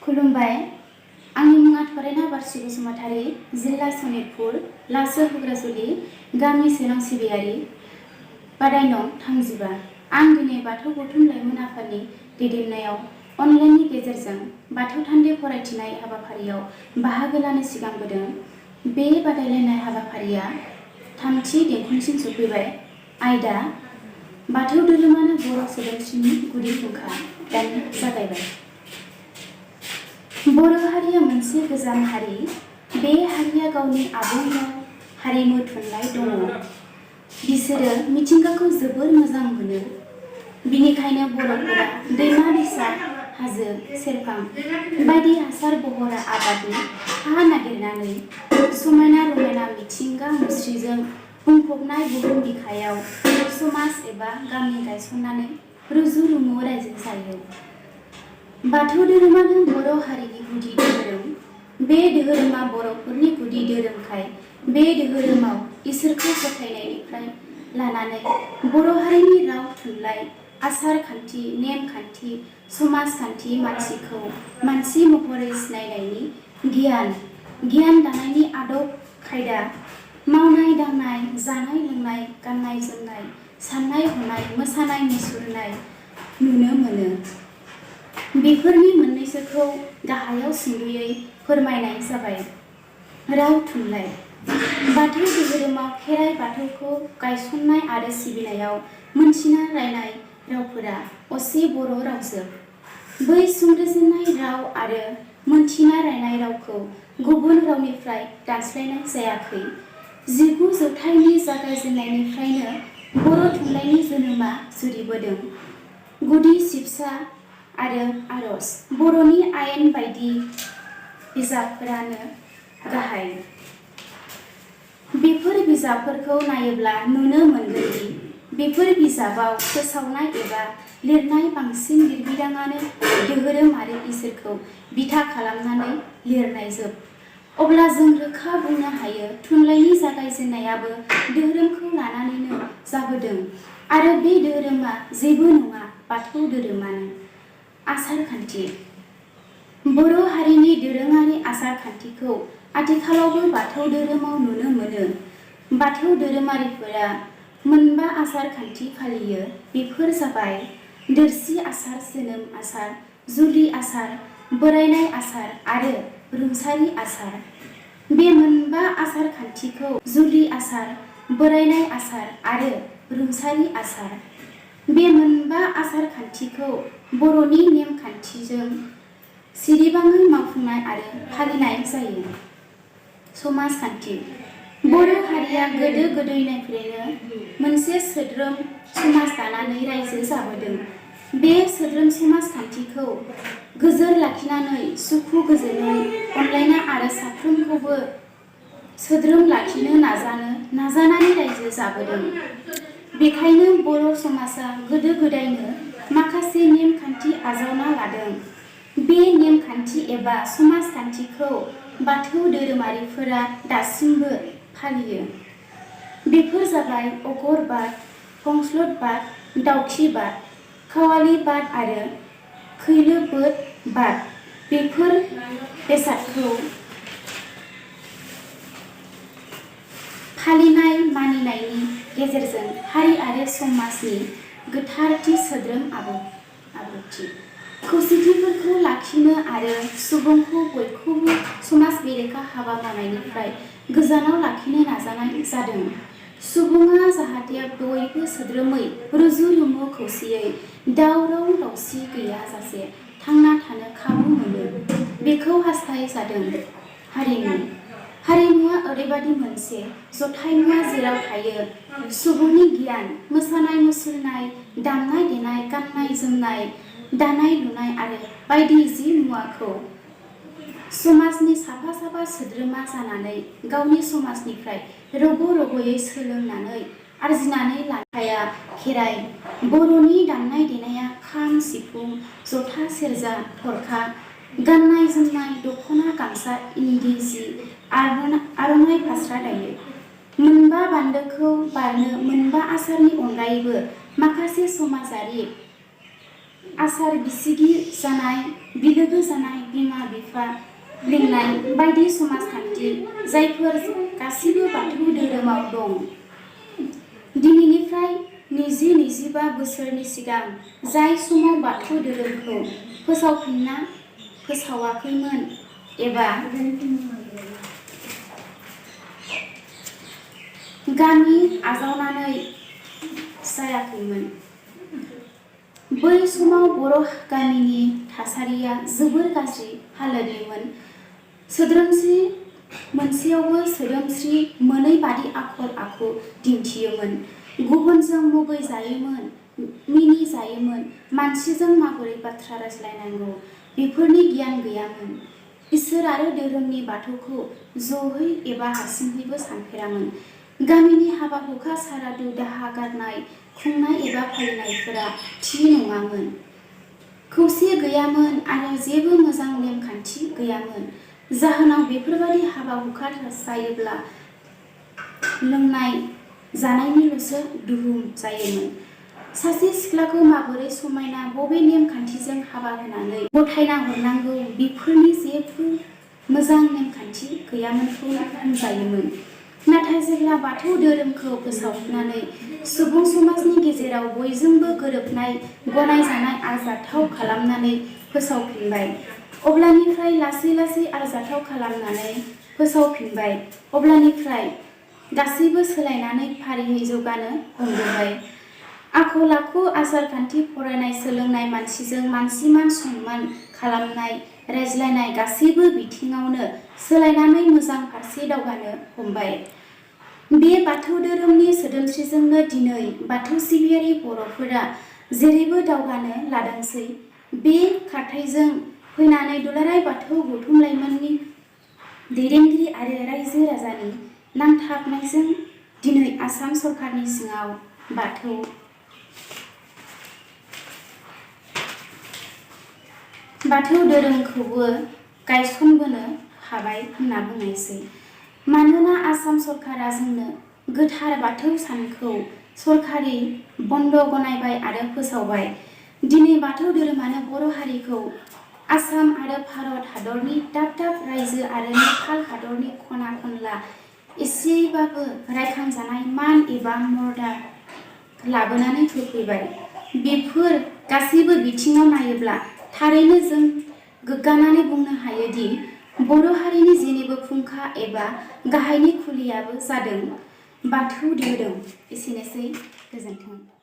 खुलुमबाय। आंनि मुङा फरायना बारसि बसुमतारी, जिल्ला सनितपुर, लासो हुग्राजुलि, गामि सेनं सिबियारि, बादायनं 35। आं दिनै बाथौ गौथुम लाइमोन आफादनि दैदेननायाव अनलाइननि गेजेरजों बाथौ थान्दै फरायथिनाय हाबाफारियाव बाहागो लानो सिगांबोदों। बे बादायलायनाय हाबाफारिया थामथि देंखोसिम सफैबाय। आयदा बाथौ धोरोमानो बर' सोदोमस्रिनि गुदि फुंखा। दायो जागायबाय। बर' हारिया मोनसे गोजाम हारि। बे हारिया गावनि आबुं राव, हारिमु, थुनलाइ दङ। बिसोरो मिथिंगाखौ जोबोर मोजां मोनो। बिनिखायनो बर'फोरा दैमा दैसा, हाजो सेरफां बायदि हासार बहरा आबादनि हा नागिरनानै समायना रमायना मिथिंगा मुस्रिजों बुंफबनाय बुहुम बिखायाव समाज एबा गामि गायसननानै रुजु रुमु रायजो जायो। बाथौ धोरोमानो बर' हारिनि गुदि धोरोम। बे धोरोमा बर'फोरनि गुदि धोरोमखाय बे धोरोमाव इसोरखौ फोथायनायनिफ्राय लानानै बर' हारिनि राव, थुनलाइ, आसार खान्थि, नेम खान्थि, समाजखान्थि, मानसिखौ मानसि महरै सिनायनायनि गियान दानायनि आदब खायदा, मावनाय दांनाय, जानाय लोंनाय, गाननाय जोमनाय, साननाय हनाय, मोसानाय मुसुरनाय नुनो मोनो। बेफोरनि मोननैसोखौ गाहायाव सुंद'यै फोरमायनाय जाबाय। राव, थुनलाइ। बाथौ धोरोमाव खेराइ बाथौखौ गायसननाय आरो सिबिनायाव मोनथिना रायनाय रावफोरा असे बर' रावजोब। बै संजिरनाय राव आरो मोनथिना रायनाय रावखौ गुबुन रावनिफ्राय दानस्लायनाय जायाखै। 19 जौथाइनि जागायजेन्नायनिफ्रायनो बर' थुनलाइनि जोनोमा जुरिबोदों। गुदि सिबसा आरो आरज, बर'नि आयेन बायदि बिजाबफोरानो गाहाइ। बेफोर बिजाबफोरखौ नायोब्ला नुनो मोनगोन दि बेफोर बिजाबाव फोसावनाय एबा लिरनाय बांसिन लिरबिदाङानो धोरोम आरो इसोरखौ बिथा खालामनानै लिरनायजोब। अब्ला जों रोखा बुंनो हायो थुनलाइनि जागायजेन्नायाबो धोरोमखौ लानानैनो जाबोदों आरो बे धोरोमा जेबो नङा बाथौ धोरोमानो। आसार खान्थि। बर' हारिनि दोरोङारि आसार खान्थिखौ आथिखालावबो बाथौ धोरोमाव नुनो मोनो। बाथौ धोरोमारिफोरा मोनबा आसार खान्थि फालियो। बेफोर जाबाय दोरसि आसार, जोनोम आसार, जुलि आसार, बोराइनाय आसार आरो रुंसारि आसार। बे मोनबा आसार खान्थिखौ जुलि आसार, बोराइनाय आसार आरो रुंसारि आसार, बे मोनबा आसार खान्थिखौ बर'नि नेम खान्थिजों सिरिबाङै मावफुंनाय आरो फालिनाय जायो। समाजखान्थि। बर' हारिया गोदो गोदायनिफ्रायनो मोनसे सोद्रोम समाज दानानै रायजो जाबोदों। बे सोद्रोम समाजखान्थिखौ गोजोर लाखिनानै सुखु गोजोनै अनलायना आरो साफ्रोमखौबो सोद्रोम लाखिनो नाजानानै रायजो जाबोदों। बेखायनो बर' समाजा गोदो गोदायनो माखासे नेम खान्थि आजावना लादों। बे नेम खान्थि एबा समाजखान्थिखौ बाथौ धोरोमारिफोरा दासिमबो फालियो। बेफोर जाबाय अगरबाद, फंस्लदबाद, दाउखि बाद, खावालि बाद आरो खैलोबोद बाद। बेफोर बेसादखौ फालिनाय मानिनायनि गेजेरजों हारि आरो समाजनि गोथारथि, सोद्रोम आब्रुथि, खौसेथिफोरखौ लाखिनो आरो सुबुंखौ बयखौबो समाज बेरेखा हाबा मावनायनिफ्राय गोजानाव लाखिनो नाजानाय जादों। सुबुङा जाहाथे बयबो सोद्रोमै रुजु रुमु खौसेयै दावराव दावसि गैयाजासे थांना थानो खाबु मोनो, बेखौ हास्थाय जादों। हारिमु। हारिमुवा ओरैबादि मोनसे जथाय मुवा जेराव थायो सुबुंनि गियान, मोसानाय मुसुरनाय, दामनाय देनाय, गाननाय जोमनाय, दानाय लुनाय आरो बायदि जि मुवाखौ समाजनि साफा साफा सोद्रोमा जानानै गावनि समाजनिफ्राय रग' रग'यै सोलोंनानै आरजिनानै लानो हाया। खेराइ। बर'नि दामनाय देनाया खाम, सिफुं, जथा, सेरजा, थरखा, गाननाय जोमनाय दख'ना, गामसा, इन्दि जि, आर'नाइ फास्रा दायो। मोनबा बान्दोखौ बारनो मोनबा आसारनि अनगायैबो माखासे समाजारि आसार बिसिगि जानाय बिलोगो जानाय बिमा बिफा लिंनाय बायदि समाजखान्थि जायफोर गासिबो बाथौ धोरोमाव दं। दिनैनिफ्राय 20-25 बोसोरनि सिगां जाय समाव बाथौ धोरोमखौ फोसावाखैमोन एबा गामि आजावनानै जायाखैमोन, बै समाव बर' गामिनि थासारिया जोबोर गाज्रि हालोदनिमोन। सोद्रोमस्रि मोनसेयावबो सोदोमस्रि मोनै बादि आखल आखु दिन्थियोमोन। गुबुनजों मुगै जायोमोन, मिनि जायोमोन। मानसिजों माबोरै बाथ्रा रायज्लायनांगौ बेफोरनि गियान गैयामोन। इसोर आरो धोरोमनि बाथौखौ ज'है एबा हारसिङैबो सानफेरामोन। गामिनि हाबा हुखा सारादु दाहा गारनाय खुंनाय एबा फालिनायफोरा थि नङामोन। खौसे गैयामोन आरो जेबो मोजां नेमखान्थि गैयामोन। जाहोनाव बेफोरबादि हाबा हुखा जायोब्ला लोंनाय जानायनिल'सो दुहुम जायोमोन। सासे सिख्लाखौ माबोरै समायना बबे नेमखान्थिजों हाबा होनानै गथायना हरनांगौ बेफोरनि जेबो मोजां नेमखान्थि गैयामोनखौनो होनजायोमोन। नाथाय जेब्ला बाथौ धोरोमखौ फोसावनानै सुबुं समाजनि गेजेराव बयजोंबो गोरोबनाय गनायजानाय आरजाथाव खालामनानै फोसावफिनबाय, अब्लानिफ्राय गासैबो सोलायनानै फारियै जौगानो हमबोबाय। आखल आखु आसार खान्थि फरायनाय सोलोंनाय मानसिजों मानसि मान सनमान खालामनाय रायज्लायनाय गासैबो बिथिङावनो सोलायनानै मोजां फारसे दावगानो हमबाय। बे बाथौ धोरोमनि सोदोमस्रिजोंनो दिनै बाथौ सिबियारि बर'फोरा जेरैबो दावगानो लादोंसै। बे खारथाइजों फैनानै दुलाराय बाथौ गौथुम लाइमोननि दैदेनगिरि आरो रायजो राजानि नांथाबनायजों दिनै आसाम सरकारनि सिङाव बाथौ धोरोमखौबो गायसनबोनो हाबाय होनना बुंनायसै। मानोना आसाम सरकारा जोंनो गोथार बाथौ सानखौ सरकारि बन्द गनायबाय आरो फोसावबाय। दिनै बाथौ धोरोमानो बर' हारिखौ आसाम आरो भारत हादरनि दाब दाब रायजो आरो नेपाल हादरनि खना खनला एसेबाबो रायखांजानाय मान एबा मर्यादा लाबोनानै होफैबाय। बेफोर गासैबो बिथिङाव नायोब्ला थारैनो जों गोग्गानानै बुंनो हायोदि बर' हारिनि जेनिबो फुंखा एबा गाहायनि खुलियाबो जादों बाथौ धोरोम। एसेनोसै, गोजोन्थों।